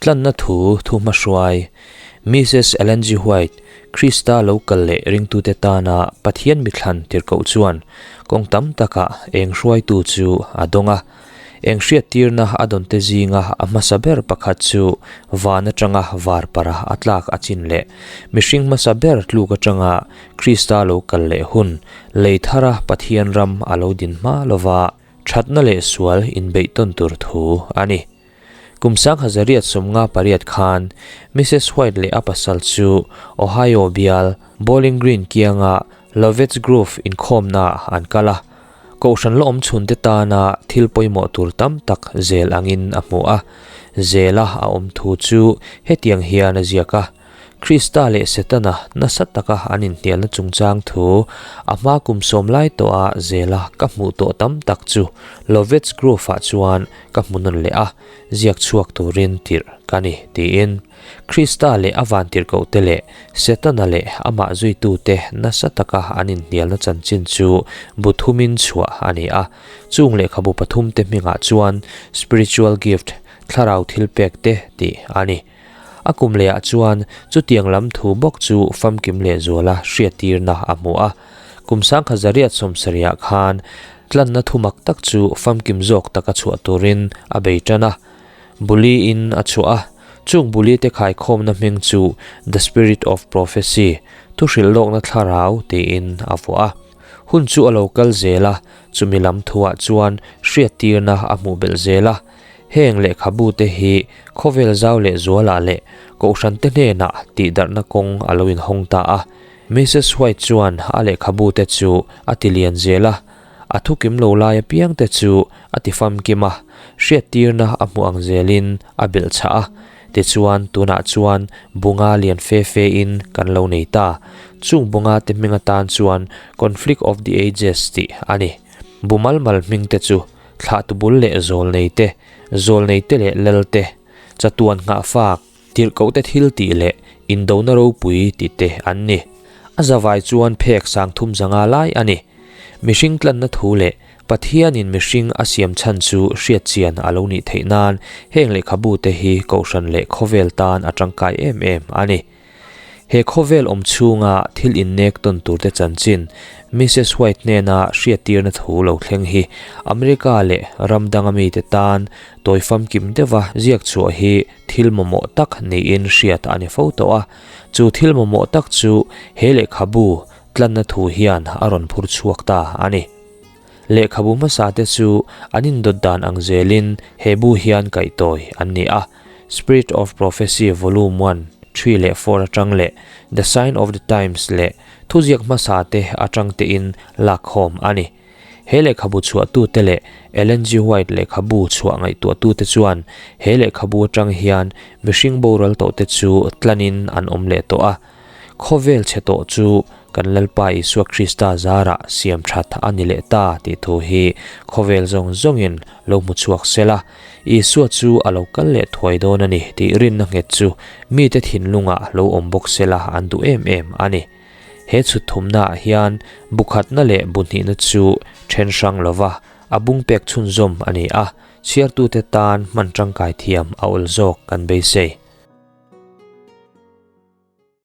Tlanna thu thu hmahruai, Mises Ellen G. White, Krista lo kal leh ringtute tana Pathian mithlan tirhkoh chuan kawng tam takah eng hruaitu chu a dawng a. Eng hriattirna a dawnte zinga a hmasa ber pakhat chu van atanga var para a tlak a chin leh mihring hmasa ber tluk atanga Krista lo kal leh hun lei thara Pathian ram a lo din hma lova thatna leh sual inbeih tawn tur thu a ni. Kum 1858 khan Mises White leh a pasal chu Ohio bial Bowling Green kianga Lovett's Grove inkhawmnaah an kal a. Kohhran la awm chhunte tana thil pawimawh tur tam tak zel angin a hmu a. Zela a awm thu chu hetiang hian a ziak a, Krista leh Setana nasa taka an inhnialna chungchang thu a hma kum sawm lai tawha zela ka hmuh tawh tam tak chu Lovett's Grove-ah chuan ka hmu nawn leh a, ziak chhuak turin tirh ka ni, tiin. Krista leh a vantirhkohte leh Setana leh amah zuitute nasa taka an inhnialna chanchin chu bu thumin chhuah a ni a. Chung lehkhabu pathumte hmingah chuan Spiritual Gift, Thlarau Thilpekte tih a ni. A kum lehah chuan chutiang lam thu bawk chu famkim lehzuala hriattirna a hmu a. Kum 1870 khan tlanna thu mak tak chu famkim zawk taka chhuah turin a bei tan a. Buliin a chhuah a, chung bulite khaikhawmna hming chu The Spirit of Prophecy, Thu Hrilhlawkna Thlarau, tiin a vuah a. Hun chu a lo kal zel a, chumi lam thuah chuan hriattirna a hmuh belh zel a. Heng lehkhabute hi khawvel zau leh zualah leh kohhrante hnenah tihdarhna kawng a lo inhawng ta a. Mrs White chuan a lehkhabute chu a tilian zel a. A thukim lo lai apiangte chu a ti famkim a, hriattirna a hmuh ang zelin a belh chhah a. Tichuan, tunah chuan bunga lian fe fe in kan lo nei ta. Chung bunga te hming atan chuan Conflict of the Ages tih a ni. Bu mal mal hming te chu thlahtu bul leh zawlnei te, zawlnei te leh lal te, chatuan nghahfak, Tirhkohte thil tih leh indona ropui tih te an ni. A zavai chuan phek sangthum zanga lai a ni. Mihring tlanna thu leh Pathianin mihring a siam chhan chu hriat chian a lo nih theih nan heng lehkhabute hi kohhran leh khawvel tan a tangkai em em a ni. He khawvel awm chhunga thil innek tawn turte chanchin Mises White hnena hriattirna thu lo thleng hi America leh ram danga mite tan tawi famkim deuha ziak chhuah hi thil mamawh tak niin hriat a ni fo tawh a, chu thil mamawh tak chu he lehkhabu tlanna thu hian a rawn phur chhuak ta a ni. Lehkhabu hmasa te chu an indawt dan ang zelin he bu hian kaihtawi an ni a, Spirit of Prophecy Volume One, Three leh Four atang leh The Sign of the Times leh thuziak hmasa te atang tein lakkhawm a ni. He lehkhabu chhuahtute leh Ellen G. White lehkhabu chhuah ngaihtuahtute chuan he lehkhabu atang hian mihring boral tawhte chu tlanin an awm leh tawh a. Khawvel chhe tawh chu kan Lalpa Isua Krista zarah siam that a ni leh ta tih thu hi khawvel zawng zawngin lo hmu chhuak sela, Isua chu a lo kal leh thuai dawn a ni tih rinna nghet chu mite thinlungah lo awm bawk sela an duh em em a ni. He chhut thumnaah hian bu khatna leh bu hnihna chu then hrang lova a bung pek chhunzawm a ni a, chhiartute tan hman tangkai thiam a awl zawk kan beisei.